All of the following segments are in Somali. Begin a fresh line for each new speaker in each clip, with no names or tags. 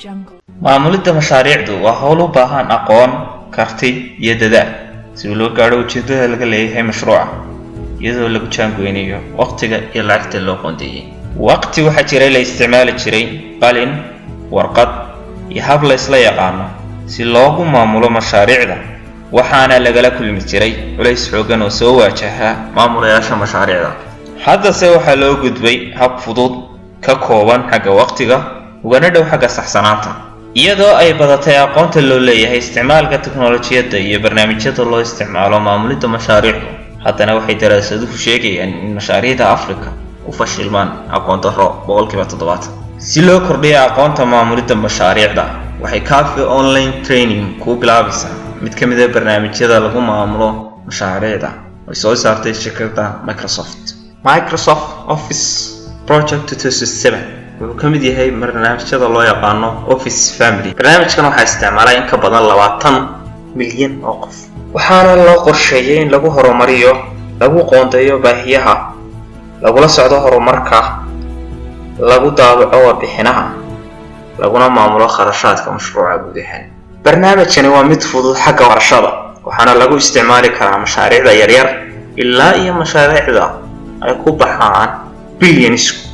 Jungle.
Maamulidda mashaariicdu waa howl u baahan aqoon, karti iyo dadaal si loo gaadho ujeedada laga leeyahay mashruuca, iyadoo lagu jaangoynayo waqtiga iyo lacagta loo qoondeeyey. Waqti waxaa jiray la isticmaali jiray qalin, warqad iyo hab la isla yaqaano si loogu maamulo mashaariicda, waxaana lagala kulmi jiray culays xooggan oo soo waajaha maamulayaasha mashaariicda. Haddase waxaa loo gudbay hab fudud, ka kooban xagga waqtiga, ugana dhow xagga saxsanaanta. Iyadoo ay badatay aqoonta loo leeyahay isticmaalka teknolojiyadda iyo barnaamijyada loo isticmaalo maamulidda mashaariicdu, haddana waxay daraasaduhu sheegayaan in mashaariicda Afrika u fashilmaan aqoon darro 70%. Si loo kordhiyo aqoonta maamulidda mashaariicda, waxay Cafe Online Training kuu bilaabaysaa mid ka mid ah barnaamijyada lagu maamulo mashaariicda ay soo saartay shirkadda Microsoft. Microsoft Office Project 2007 wuxuu ka mid yahay barnaamijyada loo yaqaano Office Family. Barnaamijkan waxaa isticmaala in ka badan 20 milyan oo qof, waxaana loo qorsheeyay in lagu horumariyo, lagu qoondeeyo baahiyaha, lagula socdo horumarka, lagu daabaco warbixinaha, laguna maamulo kharashaadka mashruuca guud ahaan. Barnaamijkani waa mid fudud xagga barashada, waxaana lagu isticmaali karaa mashaariicda yaryar ilaa iyo mashaariicda ay ku baxaan billions-ku.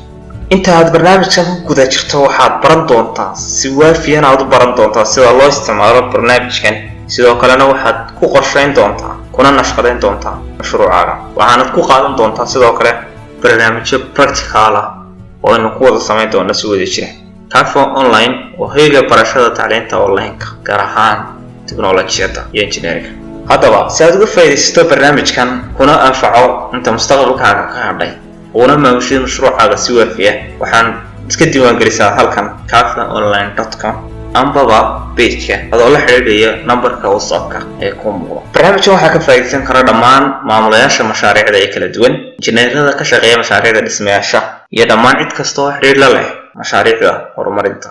Inta aad barnaamijkan ku guda jirto, waxaad baran doontaa si waafiyan aad u baran doontaa sida loo isticmaalo barnaamijkan. Sidoo kalena waxaad ku qorshayn doontaa kuna nashqadayn doontaa mashruucaaga, waxaanad ku qaadan doontaa sidoo kale barnaamijyo practical ah oo aynu ku wada samayn doono si wada jira. Cafe Online oo hoyga barashada tacliinta online-ka, gaar ahaan teknolojiyadda iyo engineeringa. Haddaba, si aad uga faa'iidaysato barnaamijkan kuna anfaco inta mustaqbalkaaga ka hadhay, uguna maamushid mashruucaaga si waafiya, waxaan iska diiwaangelisaa halkan cafeonline.com ambaba page-ka, adoo la xidhiidhaya nambarka WhatsApp-ka ee ku muuqda. Barnaamijkan waxaa ka faa'iidaysan kara dhammaan maamulayaasha mashaariicda ee kala duwan, injineerada ka shaqeeya mashaariicda dhismayaasha iyo dhammaan cid kasta oo xidhiidh la leh mashaariicda horumarinta.